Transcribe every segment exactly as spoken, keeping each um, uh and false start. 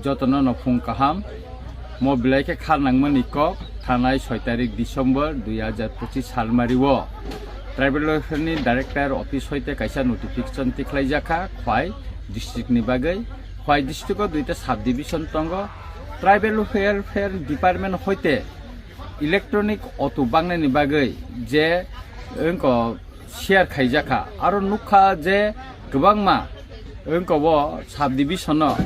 Jotono no phung kaham. Mo belai khe kha nangmani kok thanai soi tarik December dui hajar pochis salmari o Tribal Welfare ni Director Office hoite kaisa notification tikhlai jakha Khwai district ni bagwi. Khwai district o duita sub division tongo. Tribal Welfare Department hoite electronic auto bangnani bagwi je wngko share khaijakha. Aro nukha je kwbangma wngko bo sub division o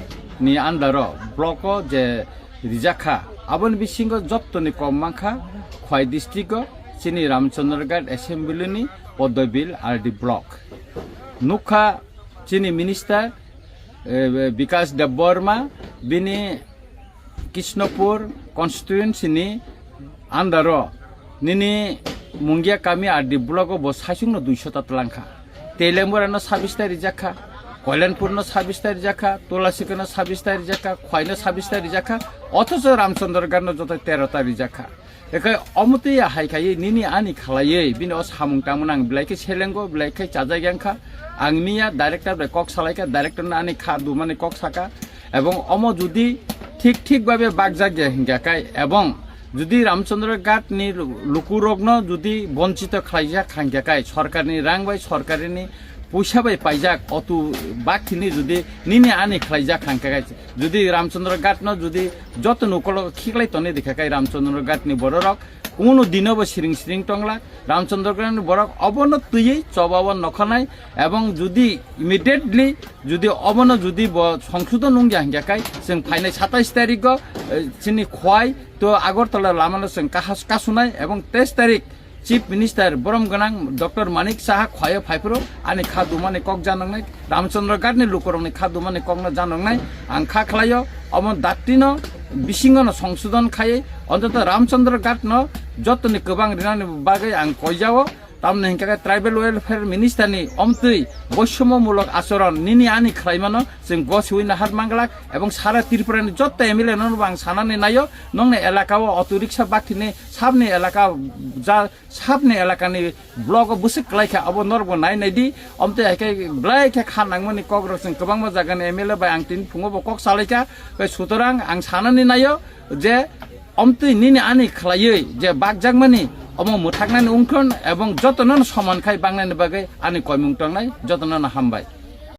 ni under o block o je rijakha. Aboni bisingo jottoni kom mankha Khwai district o chini Ramchandraghat assembly ni Podobil R D block. Nukha chini minister, eh, Bikash Debbarma bini Krishnapur constituency ni under o nini Mungia kami R D block o bo saichung no duiso ta twlangkha. Teilembura no sabis ta rijakha, Koilanpur no sabis ta rijakha, Tulasikana sabis ta rijakha, Khwai no sabis ta rijakha, othocho Ramchandraghat no joto tero ta rijakha. Ekai omotwi ya hai khai nini ani khalaiwi bini o samung tangmani ang belai khe selengo, belai khe chajak yang kha. Ang miya director bai kok salai kha, director no ani kha dumani kok saka. Ebong omo judi thik thik babe bakjak ya hingya kai, ebong judi Ramchandraghat ni lu-, lukurok no judi bonchito khlaijak hingya kai, sorkar ni rang bai, sorkar ni puisa bai paijak otu bakhini judi nini ani khlaijak hingya kai, judi Ramchandraghat no judi joto nokolo khiklai toni dikha kai Ramchandraghat ni bororok kunu dino bo siring siring tongla. Ramchandraghat ni borok obono twiwi choba o nokhanai, ebong judi immediately judi obono judi bo songsodon wngya hingya kai chwng phainai satais tarik o, eh, chini Khwai to Agartala lama no chwng kahas kasunai, ebong teis tarik Chief Minister borom gwnang Doctor Manik Saha Khwai o phaiphuru ani kha dumani kok janoknai, Ramchandraghat ni lukurokni kha dumani kokno janoknai ang kha khlaio. Omo dakti no bisingo no songsodon khaiwi ontoto Ramchandraghat no jotoni kwbang rinani bagwi ang koijao. Tamni hingkha khe Tribal Welfare Minister ni omtwi boisomo mulok achoron nini ani khlaimano chwng gosiwi nahar manglak, ebong sara Tripura ni jotto M L A no bo ang sanani naio, nongni elaka o auto rickshaw bakhini sabni elaka ja Sabni elakani block o bwswk kwlaikha, abo norokbo nai nai di. Omtwi hai khe belai khe kha nangmani kokrok chwng kwbangma jagani M L A bai ang tini phungo bo kok salaikha. Tei sutorang ang sanani naio je omtwi nini ani khlaiwi je bakjakmani omo mwthaknani wngthon ebong jotono soman khai bangnani bagwi ani koimung tongnai, jotono hambai.